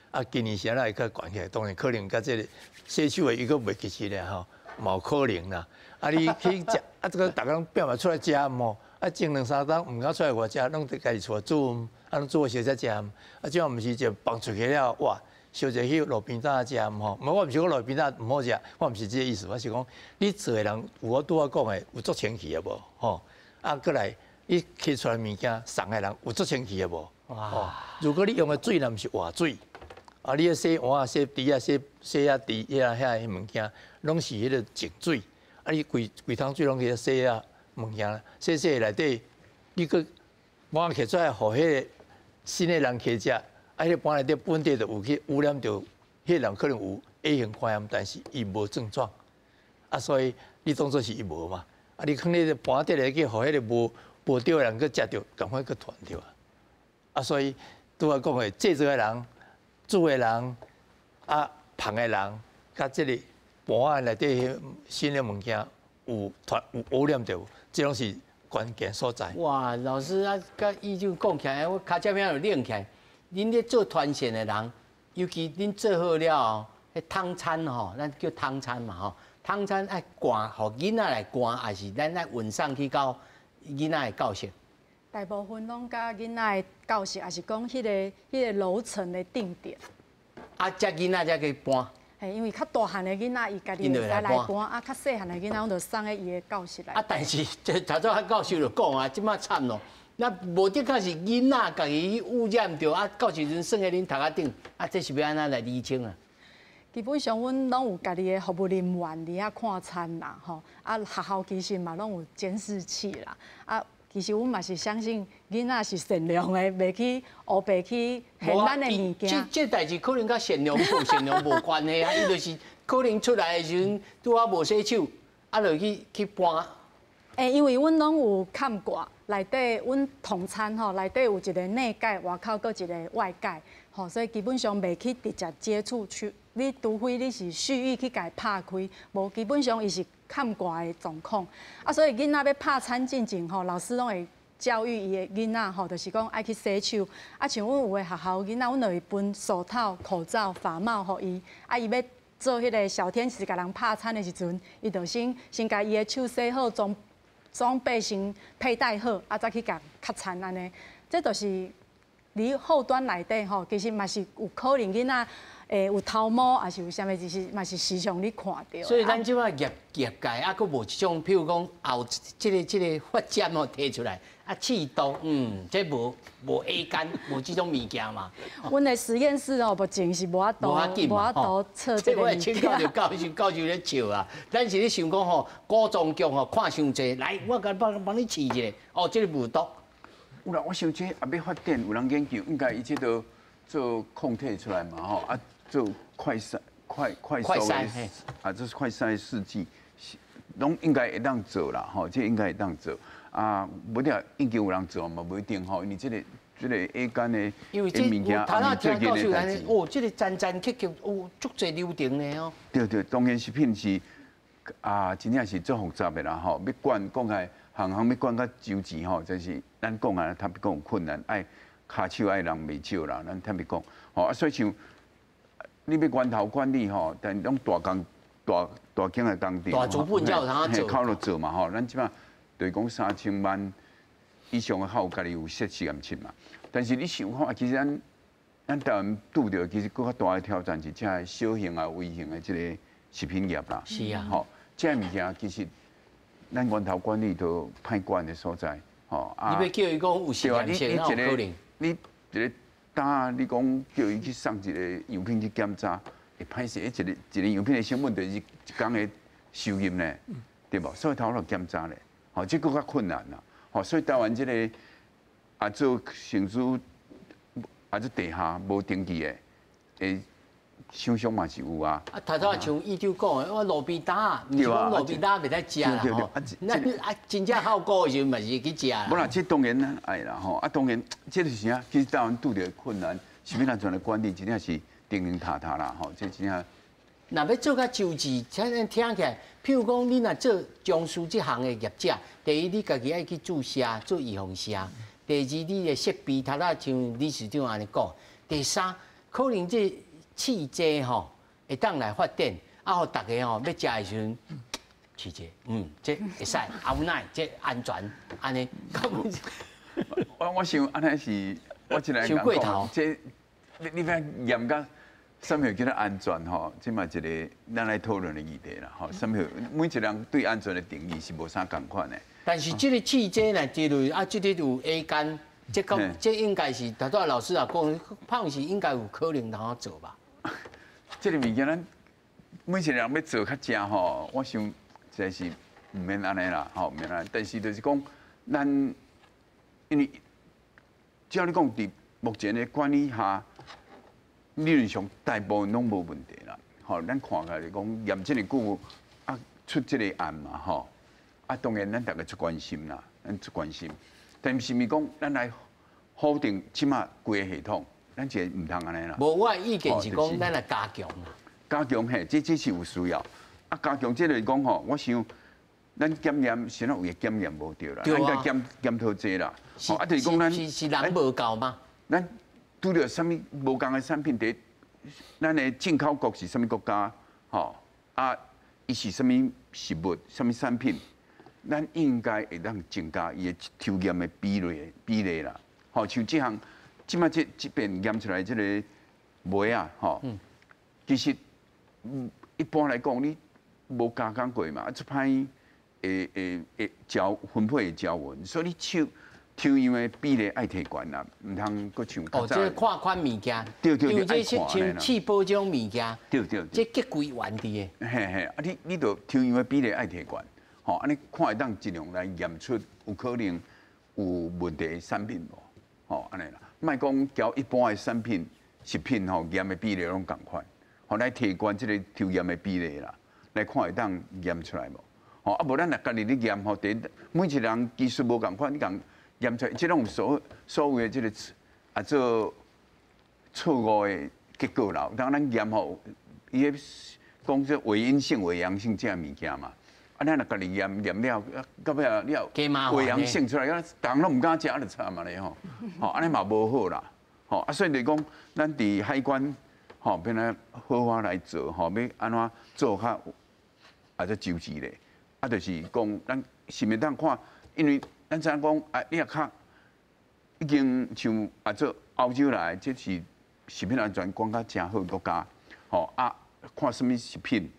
啊，今年是按怎會較懸起來？當然可能佮這个洗手的伊閣袂及時咧吼，嘛有可能啦。啊，你去食，啊，這个逐家攏變嘛出來食無？啊，前兩三冬毋敢出來外食，攏佇家己厝煮，啊，攏煮好燒才食。啊，這樣毋是就放出去了，哇，燒者去路邊攤食吼。無，我毋是講路邊攤毋好食，我毋是這个意思，我是講你做的人有我拄仔講的有足清氣的無？吼，啊，閣來。你提出來物件送的人有足清氣的無？哦，如果你用的水若毋是活水，啊，你洗碗、洗櫥仔、洗洗仔櫥遐遐物件，攏是彼个淨水，啊，你規規桶水攏去洗啊物件，洗洗內底，你閣碗提出來，予彼个新的人去食，啊，彼个盤內底本地就有去污染著，彼个人可能有 A 型肝炎，但是伊無症狀，啊，所以你當作是伊無嘛，啊，你囥咧盤底咧去予彼个無。無著的人閣食著，仝款閣傳著啊！啊，所以拄仔講的製造的人、煮的人、啊，捧的人，佮這个盘仔内底新的物件有传有污染著，这拢是关键所在。哇，老师啊，佮伊就讲起来，我跤脊边就冷起来。恁咧做团线的人，尤其恁做好了后，彼汤餐吼，咱叫汤餐嘛吼，汤餐爱掼，予囡仔来掼，抑是咱爱运送去到囡仔的教室？大部分拢佮囡仔的教室，抑是讲彼个楼层的定点。啊，遮囡仔才去搬。嘿，因为较大汉的囡仔，伊家己会使来搬；啊，较细汉的囡仔，阮就送去伊的教室内。啊，但是这头拄仔教授就讲啊，这马惨咯。那无的确是囡仔家己去污染著，啊，到时阵耍佇恁头壳顶，啊，这是欲按怎来厘清啊？基本上，阮拢有家己的服务人员伫遐看餐啦，吼。啊，学校其实嘛拢有监视器啦。啊，其实阮嘛是相信囡仔是善良的，袂去乌白去骗咱的物件。这代志可能佮善良无善良无关系啊，伊就是可能出来的时阵拄仔无洗手，啊，就去搬。欸，因为阮拢有崁盖，内底阮统餐吼，内底有一个内盖，外口阁一个外盖，吼，所以基本上袂去直接接触去。你除非你是蓄意去共伊拍开，无基本上伊是崁盖的状况。啊，所以囡仔欲拍餐进前吼，老师拢会教育伊的囡仔吼，就是讲爱去洗手。啊，像阮有的学校囡仔，阮就会分手套、口罩、发帽予伊。啊，伊欲做彼个小天使共人拍餐的时阵，伊就先共伊的手洗好，装备先佩戴好，啊，才去共揩餐按呢。这就是伫后端内底吼，其实嘛是有可能囡仔会有头毛，抑是有啥物，就是嘛是时常咧看著。所以咱这马业界啊，阁无这种，譬如讲后这个发展吼提出来，啊，试毒，这无 A 肝，无这种物件嘛。阮的实验室哦，目前是无法度，无法度测这个物件。请教授教授教授咧笑啊，咱是咧想讲吼，古装剧吼看伤济，来，我共帮帮你试一下，哦，这个无毒。有啦，我想这也欲发展，有人研究，应该伊这都做抗体出来嘛，吼啊，做快筛、快快速的啊，这是快筛试剂，拢应该会当做啦，吼，这应该会当做啊，无定已经有人做嘛，无一定吼，因为这个 A 肝的因为这物件，头仔听教授按呢，哦，这个层层级级，哦，足济流程的哦。对对，当然食品是啊，真正是足复杂的啦，吼，欲管讲起来，项项欲管较周全吼，真是咱讲啊，坦白讲有困难，爱跤手爱人袂少啦，咱坦白讲，吼啊，所以像你欲源头管理吼，但拢大工大大间的工厂，大资本才有通做，靠落做嘛吼，咱这马就是讲3000万以上的，有家己有设实验室嘛。但是你想看，其实咱台湾拄著其实阁较大的挑战是这个小型啊、微型的这个食品业啦。吼，这个物件其实咱源头管理都歹管的所在，吼。你欲叫伊讲有实验室，哪有可能？你一个担，你讲叫伊去送一个样品去检查，会歹势，一个一个样品的成本就是一工的收入呢，对无？所以头路检查咧，吼，这阁较困难啦。吼，所以台湾这个啊做甚至啊做地下无登记的，会想象嘛是有啊。啊，头拄仔像伊长讲的，我路边摊，毋是讲路边摊袂使食啦吼。那啊，真正好古的时阵嘛是去食啦。无啦，这当然咱爱啦吼。啊，当然这就是啥？其实台湾拄著困难，食品安全的管理真正是钉钉塌塌啦吼。这真正。若欲做较周至，才能听起来。譬如讲，你若做僵尸这行的业者，第一，你家己爱去注射做预防射；第二，你的设备，头仔像理事长按呢讲；第三，可能这试剂吼会当来发展，啊，予逐家吼欲食的时阵试者，这会使，啊有奶，这安全，按呢。我想按呢是，我这来讲，这你欲验甲。啥物叫做安全吼？这嘛一个咱来讨论的议题啦吼。啥物每一个人对安全的定义是无啥仝款的。但是这个试剂呢，这类啊，这个有 A 肝，这个这应该是头拄仔老师也讲，胖是应该有可能通做吧？这个物件咱每一个人欲做较正吼，我想实在是毋免按呢啦，吼，毋免按呢。但是就是讲，咱因为照你讲，伫目前的管理下，理论上大部分拢无问题啦。吼，咱看起来讲验这么久啊，出这个案嘛，吼，啊，当然咱逐家足关心啦，咱足关心。但是毋是讲咱来否定这马规个系统，咱这毋通按呢啦。无，我的意见是讲，咱来加强啦。加强嘿，这是有需要。啊，加強這個講吼，我想咱檢驗啥物有檢驗無著啦，咱該檢檢討這啦。啊，就是講咱是人無夠嗎？咱拄著啥物無仝的產品，佇咱的進口國是啥物國家？吼啊，伊是啥物食物、啥物產品？咱應該會當增加伊的抽驗的比例啦。吼，像這項，這擺這這邊驗出來這個糜仔，吼，其實一般來講，你無加工過嘛，啊，這擺會會會焦分配會焦勻，所以你抽抽樣的比例愛提懸啦，毋通閣像哦，這看款物件，對對對，這像試包裝物件，對對，這極規原佇的。嘿嘿，啊你你著抽樣的比例愛提懸，吼，按呢看會當盡量來驗出有可能有問題的產品無，吼，按呢啦，莫講交一般的產品食品吼驗的比例攏仝款，吼來提懸這個抽驗的比例啦，來看會當驗出來無，吼啊無咱若家己咧驗吼，第一每一個人技術無仝款，你共驗出來，這攏有所所謂的這個啊做錯誤的結果啦。當咱驗吼，伊個講這偽陰性、偽陽性這物件嘛，啊，咱若家己驗驗了，到尾啊了偽陽性出來，啊，逐人攏毋敢食，啊，就慘啊咧吼，吼，按呢嘛無好啦，吼，啊，所以就講，咱佇海關吼，變來好好來做吼，欲按怎做較啊這周至咧，啊，就是講咱是毋當看，因為咱知影講啊，你若較已經像啊做歐洲來，這是食品安全管較誠好國家，吼啊，看啥物食品，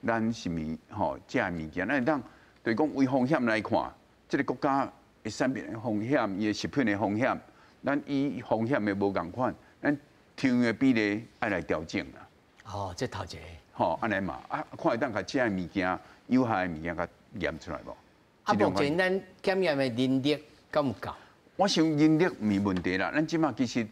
咱是毋吼這個物件，咱會當就是講為風險來看，這個國家的產品的風險，伊的食品的風險，咱以風險的無仝款，咱抽樣的比例愛來調整啦。哦，這頭一個。吼，按呢嘛，啊，看會當共這個物件有害的物件共驗出來無？啊，目前咱檢驗的人力敢有夠？我想人力毋是問題啦，咱這馬其實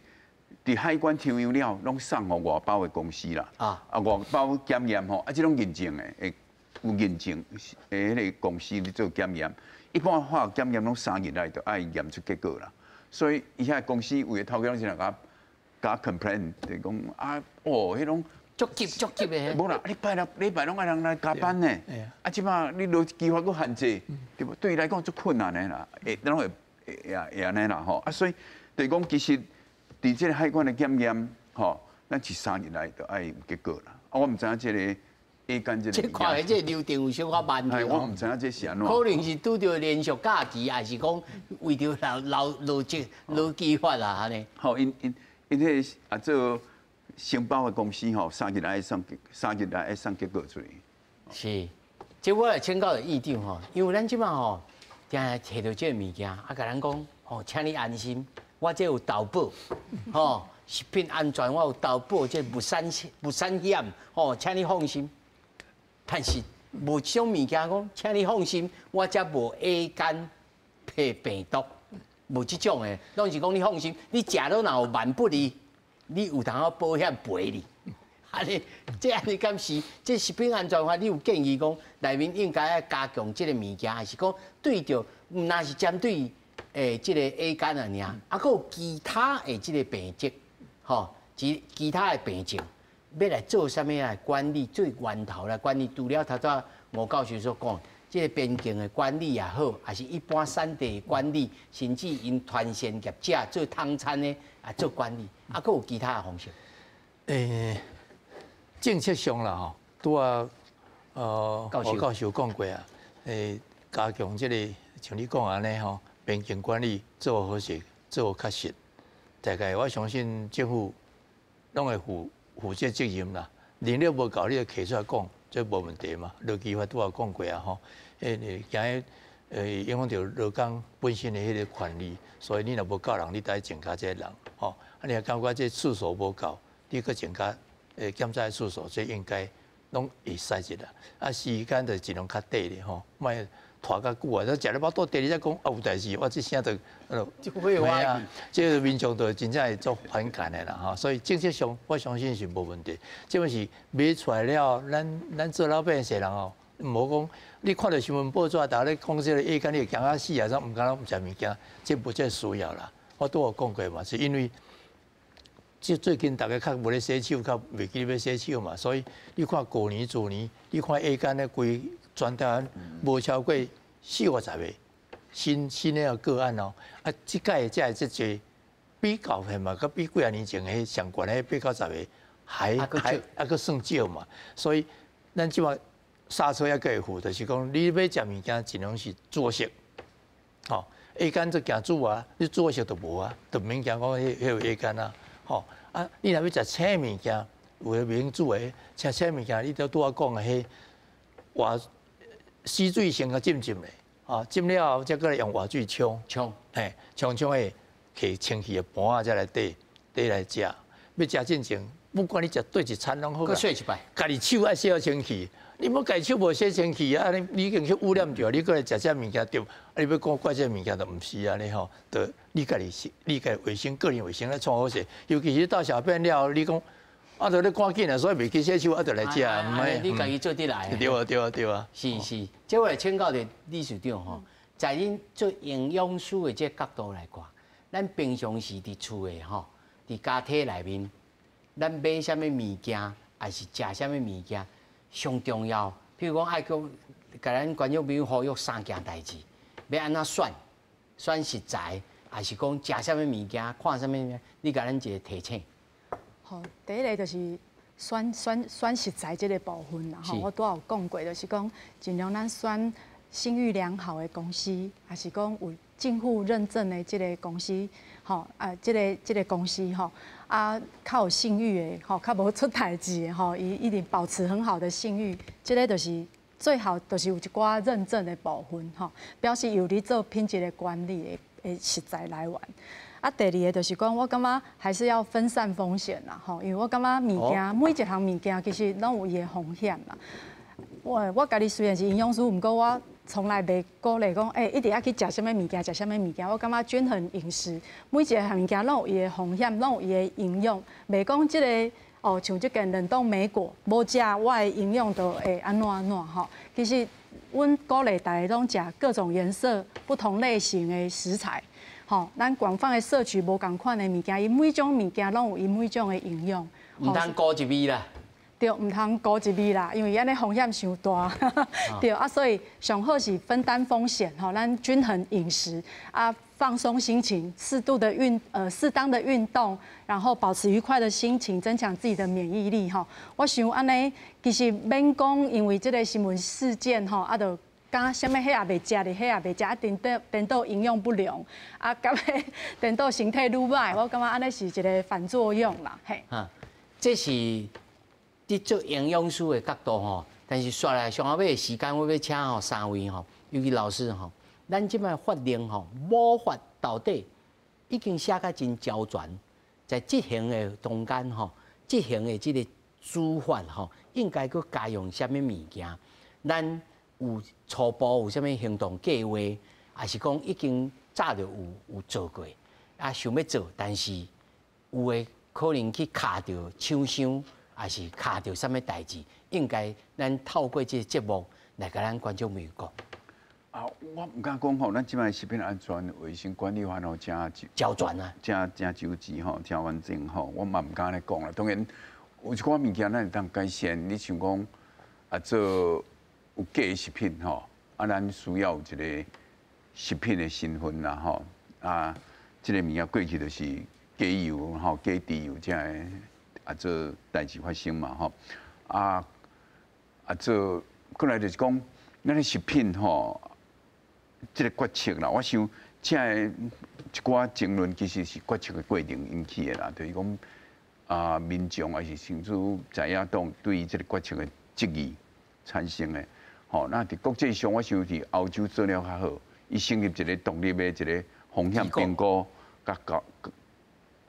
佇海關抽樣了，攏送予外包的公司啦。啊，啊外包檢驗吼，啊這攏認證的，會有認證的彼個公司咧做檢驗。一般化學檢驗攏3日內就愛驗出結果啦。所以伊遐公司有的頭家攏是來共共 complain，就講啊，哦，彼種足急足急的。無啦，你拜六禮拜攏愛人來加班呢。啊，這馬你勞基法閣限制，對無？對伊來講足困難的啦，會攏會會會按呢啦吼。啊，所以就是講其實佇這個海關的檢驗，吼，咱一三日內就愛有結果啦。啊，我毋知影這個 A 肝這個。這看來這個流程有小可慢去。我毋知影這是按怎。可能是拄著連續假期，還是講為著勞勞勞績勞基法啊，按呢。吼，𪜶𪜶𪜶彼個啊做承包的公司吼，三日內愛送結果出來。是，這我來請教院長吼，因為咱這馬吼，定定提著這個物件，啊，共咱講，吼，請你安心，我這有投保，吼，食品安全我有投保，這無產無產險，吼，請你放心。但是無這種物件講，請你放心，我這無 A 肝病毒，無這種的，攏是講你放心，你食了若有萬不利，你有通保險賠你。按呢，這按呢敢是？這食品安全法，你有建議講內面應該愛加強這個物件，還是講對著毋但是針對這個 A 肝爾，啊，閣有其他的這個病症，吼，其其他的病症，欲來做啥物來管理，最源頭來管理。除了頭拄吳教授所講，這個邊境的管理也好，還是一般產地的管理，甚至𪜶團線業者做通餐的啊做管理，啊，閣有其他的方式。政策上啦吼，拄仔吳教授講過啊，加強這個像你講按呢吼，邊境管理做好勢，做較實。大概我相信政府攏會負負這責任啦。能力無夠，你就提出來講，這無問題嘛。勞基法拄仔講過啊吼，驚影響著勞工本身的彼個權利，所以你若無夠人，你得增加這個人吼。啊，你若感覺這次數無夠，你閣增加檢查的次數，這應該攏會使一啦。啊，時間就盡量較短咧吼，莫拖較久啊！食了飽肚，第二日講啊有代誌，我這聲就就會話啊，這個民眾就真正會足反感的啦吼。所以政策上，我相信是無問題。這本是買出來了，咱咱做老百姓人哦，毋好講你看著新聞報紙，逐家咧講這個 A 肝，你會驚啊死啊，怎毋敢毋食物件，這無這需要啦。我拄有講過嘛，是因為這最近逐家較無咧洗手，較袂記得欲洗手嘛，所以你看舊年、舊年，你看 A 肝咧規全台灣無超過四五十個新新的個案哦。啊，這屆才會這濟，比較起嘛，閣比幾仔年前彼上懸的八九十個還還猶閣算少嘛。所以咱這馬剎車猶閣會赴，就是講你欲食物件盡量是煮熟，吼 A 肝就驚煮啊，你煮熟就無啊，就毋免驚講彼彼有 A 肝啊。吼啊！你若欲食青物件，有的袂用煮的，食青物件，你都拄仔講的彼活死水先共浸浸咧，啊浸了後才閣來用活水沖沖，嘿沖沖的摕清氣的盤仔才來綴綴來食。欲食進前，不管你食佗一餐攏好。閣洗一擺，家己手愛洗好清氣。你無家己手無洗清氣啊？你你已經去污染著，你閣來食這物件著，啊你欲講怪這物件就毋是按呢吼，著你家己是，你家己衛生個人衛生咧創好勢，尤其是大小便了後，你講啊，著咧趕緊啊，所以袂記洗手啊，著來食，毋係你家己做得來。對啊對啊對啊。是是，這我來請教著理事長吼，在恁做營養師的這個角度來看，咱平常時佇厝的吼，佇家體內面，咱買啥物物件，抑是食啥物物件，上重要。譬如講，愛閣共咱觀眾朋友呼籲三件代誌，欲按怎選，選食材，抑是講食啥物物件，看啥物物件，你共咱一個提醒。好，第一个就是選選選食材這個部分啦，吼，我拄仔有講過，就是講盡量咱選信譽良好的公司，抑是講有政府認證的這個公司，吼啊，這個這個公司吼，啊，較有信譽的，吼，較無出代誌的，吼，伊一定保持很好的信譽，這個就是最好，就是有一寡認證的部分，吼，表示有咧做品質的管理的的食材來源。啊，第二个就是講，我感覺還是要分散風險啦，吼，因為我感覺物件每一項物件其實攏有伊的風險啦。我我家己雖然是營養師，毋過我從來袂鼓勵講，欸，一定愛去食啥物物件，食啥物物件。我感覺均衡飲食，每一項物件攏有伊的風險，攏有伊的營養。袂講這个哦，像這件冷凍莓果，無食我的營養就會按怎按怎吼。其實，阮鼓勵大家攏食各種顏色、不同類型的食材。吼，咱廣泛的攝取無仝款的物件，伊每種物件攏有伊每種的營養。毋通孤一味啦。對，毋通孤一味啦，因為按呢風險傷大。對啊，所以上好是分擔風險，吼，咱均衡飲食啊，放鬆心情，適度的運呃適當的運動，然後保持愉快的心情，增強自己的免疫力。吼，我想按呢，其實免講，因為這个新聞事件吼，啊，就敢啥物彼也袂食咧，彼也袂食，啊，顛倒顛倒營養不良，啊，佮顛倒身體愈歹，我感覺按呢是一个反作用啦，嘿。啊，這是佇做營養師的角度吼，但是煞來上後尾的時間，我欲請吼三位吼，尤其老師吼，咱這擺法令吼，母法到底已經寫甲真周全，在執行的中間吼，執行的這个主法吼，應該閣加用啥物物件？咱有初步有啥物行動計劃，抑是講已經早就有有做過，啊想欲做，但是有的可能去卡著廠商，抑是卡著啥物代誌，應該咱透過這个節目來共咱觀眾朋友講。啊，我毋敢講吼，咱這擺食品安全衛生管理法吼，誠周全啊，誠誠周全吼，誠完整吼，我嘛毋敢按呢講啦。當然有一寡物件咱會當改善，你像講啊做有假食品吼，啊咱需要有一个食品的身份啦吼，啊，這个物件過去就是假油吼、假豬油才會啊做代誌發生嘛吼，啊啊做過來就是講，咱的食品吼，這个決策啦，我想這个一寡爭論其實是決策的過程引起的啦，就是講啊民眾抑是甚至在野黨對於這个決策的質疑產生的。吼，那佇國際上，我想佇歐洲做了較好，伊成立一个獨立的一个風險評估，佮溝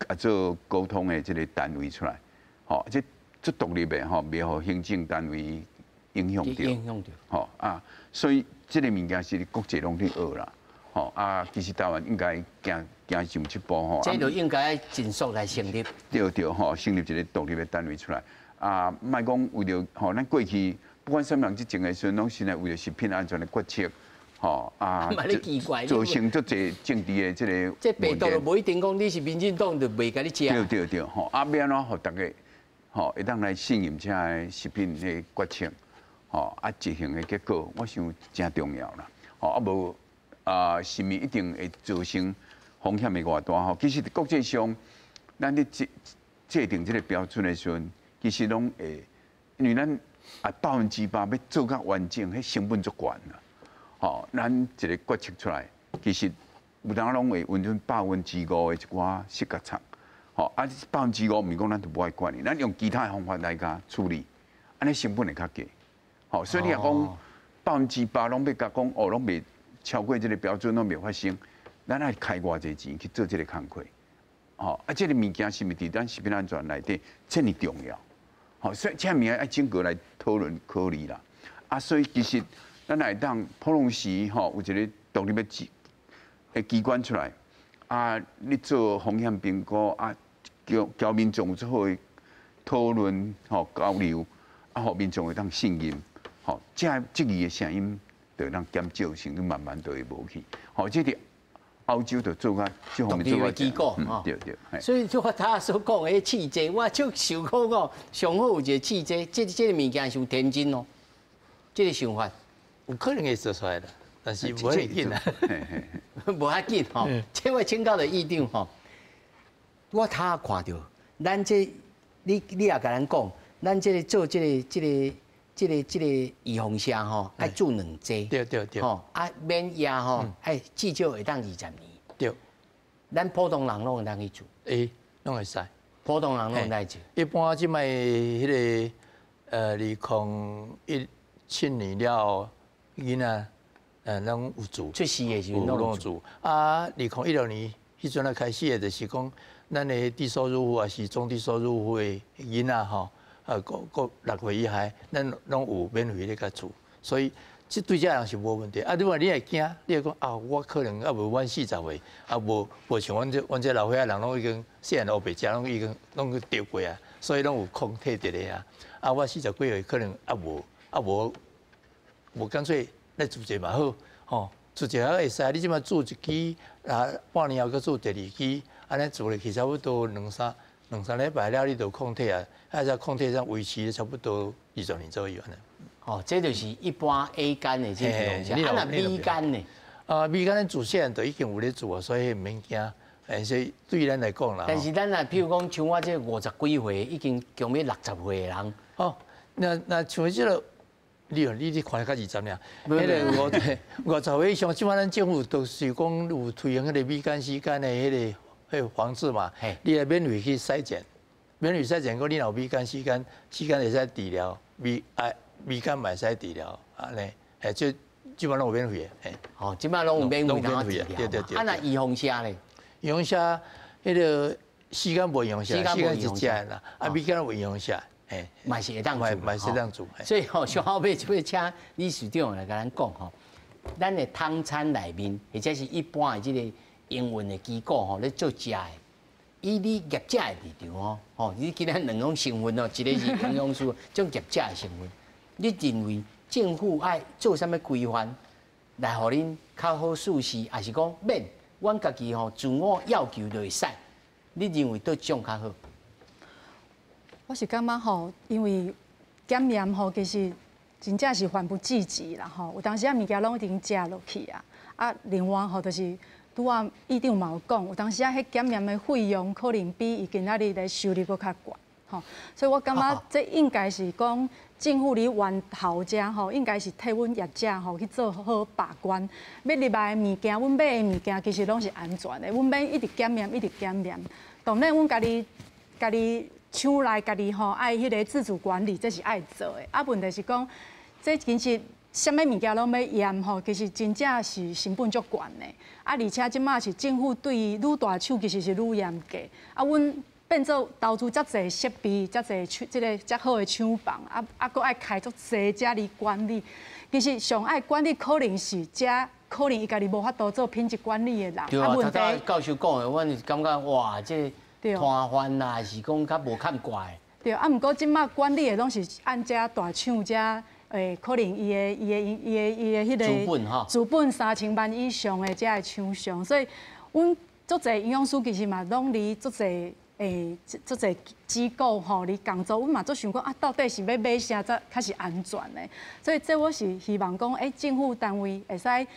啊做溝通的這个單位出來，吼，這這獨立的吼，袂予行政單位影響著，影響著，吼啊，所以這个物件是國際攏佇學啦，吼啊，其實台灣應該行行上一步吼，這就應該盡速來成立，對對吼，成立一个獨立的單位出來，啊，莫講為著吼，咱過去。不管啥物人執政的時陣，攏是來為著食品安全的決策，吼啊，造成足濟政治的這個。這病毒就無一定講你是民進黨就袂共你食。對對對，吼啊，欲按怎予逐家吼會當來信任這个食品的決策，吼啊執行的結果，我想誠重要啦。吼啊無啊，是毋一定會造成風險會偌大吼？其實國際上，咱咧制制定這個標準的時陣，其實攏會，因為咱啊100%欲做較完整，彼成本足懸啦。吼，咱一個決策出來，其實有當攏會允准5%的一寡失覺錯。吼，啊5%毋是講咱就無愛管伊，咱用其他的方法來共處理，按呢成本會較低。吼，所以你若講100%攏欲共講哦，攏袂超過這個標準，攏袂發生，咱愛開偌濟錢去做這個工課。吼，啊，這個物件是毋是佇咱食品安全內底遮爾重要？吼，所以這物件愛整個來討論考慮啦。啊，所以其實咱會當普通時吼有一個獨立的機關出來，啊，你做風險評估啊，叫交民眾有做好的討論吼交流，啊，予民眾會當信任，吼，這質疑的聲音就會當減少，甚至慢慢就會無去。吼，這佇歐洲就做較這方面做較機構，對對。所以就他所講的試劑，我就想講哦，上好有一個試劑，這個物件傷天真哦，這個想法有可能會做出來的，但是無遐緊啊，無遐緊吼。這位請教的議長吼，我頭看著，咱這你也共咱講，咱這個做這個這個這個這個預防射吼，愛注兩劑，對對對，吼啊免疫吼，愛至少會當20年，對，咱普通人攏會當去注，會，攏會使，普通人攏會當注。一般這擺彼個2017年了後，囡仔攏有注，出世的時陣攏有注。啊，2016年彼陣仔開始的，就是講咱的低收入戶抑是中低收入戶的囡仔吼。啊，閣6歲以下，咱攏有免費咧共注，所以這對這人是無問題。啊，你話你會驚，你會講啊，我可能猶無滿40歲，啊無無像阮這老歲仔人攏已經細漢烏白食，攏已經攏去著過啊，所以攏有抗體佇咧啊。啊，我40幾歲可能猶無，啊無無乾脆來注一個嘛好，吼，注一個會使。你這擺注一支，啊，半年後閣注第二支，按呢注落去差不多兩三禮拜了，你就抗體啊，啊，這抗體這樣維持差不多20年左右按呢。哦，這就是一般 A 肝的這種，啊，若 B 肝呢？啊，B 肝咱自細漢就已經有咧注啊，所以毋免驚。所以對咱來講啦。但是咱若譬如講，像我這50幾歲，已經將欲60歲的人。哦，那像這個，你看較20年，彼個50歲以上，這擺咱政府都是講有推行彼個 B 肝、C 肝的彼個防治嘛，你來免費去篩檢，免費篩檢，講你若有 B 肝、C 肝，C 肝會使治療，B 肝嘛會使治療，按呢，嘿，這這擺攏有免費的，嘿。哦，這擺攏有免費通治療。對對對。啊，若預防射咧？預防射，彼個 C 肝無預防射，C 肝是食的啦，啊 B 肝有預防射，嘿，嘛是會當注，嘛是會當注。所以吼，上後尾就欲請理事長來共咱講吼，咱的湯餐內面或者是一般的這個營運的機構吼，咧做食的，以你業者的立場哦，吼，你今仔兩種身份哦，一個是營養師，這種業者的身份，你認為政府愛做啥物規範，來予恁較好實施，抑是講免？阮家己吼自我要求就會使，你認為佗一種較好？我是感覺吼，因為檢驗吼，其實真正是緩不濟急啦吼。有當時啊，物件攏已經食落去啊。啊，另外吼，就是拄仔議長嘛有講，有當時啊，彼檢驗的費用可能比伊今仔日咧收入閣較懸吼。所以我感覺這應該是講政府佇源頭遮吼，應該是替阮業者吼去做好把關。欲入來的物件，阮買的物件其實攏是安全的，阮免一直檢驗，一直檢驗。當然，阮家己家己廠內家己吼愛彼個自主管理，這是愛做的。啊，問題是講，這其實啥物物件攏欲驗吼，其實真正是成本足懸的。啊，而且這馬是政府對愈大廠其實是愈嚴格。啊，阮變做投資遮濟設備，遮濟廠，這個遮好的廠房，啊啊，閣愛開足濟遮爾管理。其實上愛管理可能是遮，可能伊家己無法度做品質管理的人。對啊，頭拄教授講的，阮是感覺哇，這攤販啊，是講較無看掛的。對，啊，毋過這馬管理的攏是按遮大廠遮可能伊的彼个资本吼，资本3000万以上的遮的厂商，所以阮足濟營養師其實嘛攏離足濟足濟機構吼佇工作，阮嘛足想講啊，到底是欲買啥才較是安全的？所以這我是希望講，政府單位會使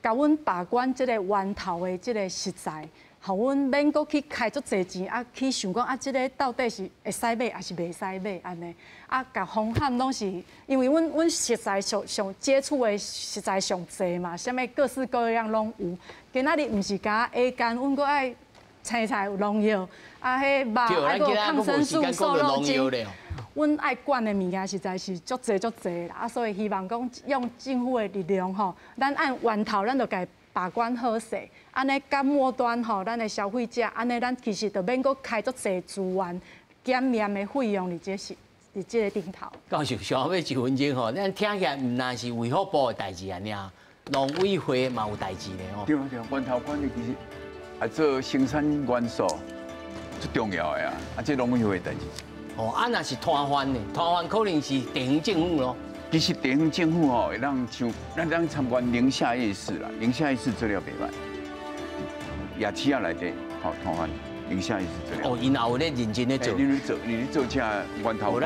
共阮把關這个源頭的這个食材，予阮免閣去開足濟錢啊，去想講啊，這个到底是會使買抑是袂使買按呢？啊，共風險攏是因為阮食材上上接觸的食材上濟嘛，啥物各式各樣攏有。今仔日毋是干焦 A 肝，阮閣愛青菜有農藥，啊，彼肉啊，閣有抗生素、瘦肉精。阮愛管的物件實在是足濟足濟啦，啊，所以希望講用政府的力量吼，咱按源頭，咱就共把關好勢，按呢到末端吼，咱的消費者，按呢咱其實就免閣開足濟資源檢驗的費用佇這个頂頭。教授，上後尾一分鐘吼，咱聽起來毋但是衛福部的代誌按呢，農委會嘛有代誌咧吼。對對，源頭管理其實啊，做生產元素最重要的啊，啊，這農委會的代誌。哦，啊，若是攤販呢？攤販可能是地方政府咯。其實地方政府吼，會當像咱當參觀寧夏夜市啦，寧夏夜市做了袂䆀，夜市仔內底吼攤販，寧夏夜市做了。哦，𪜶也有咧認真咧做。你咧做，你咧做這源頭。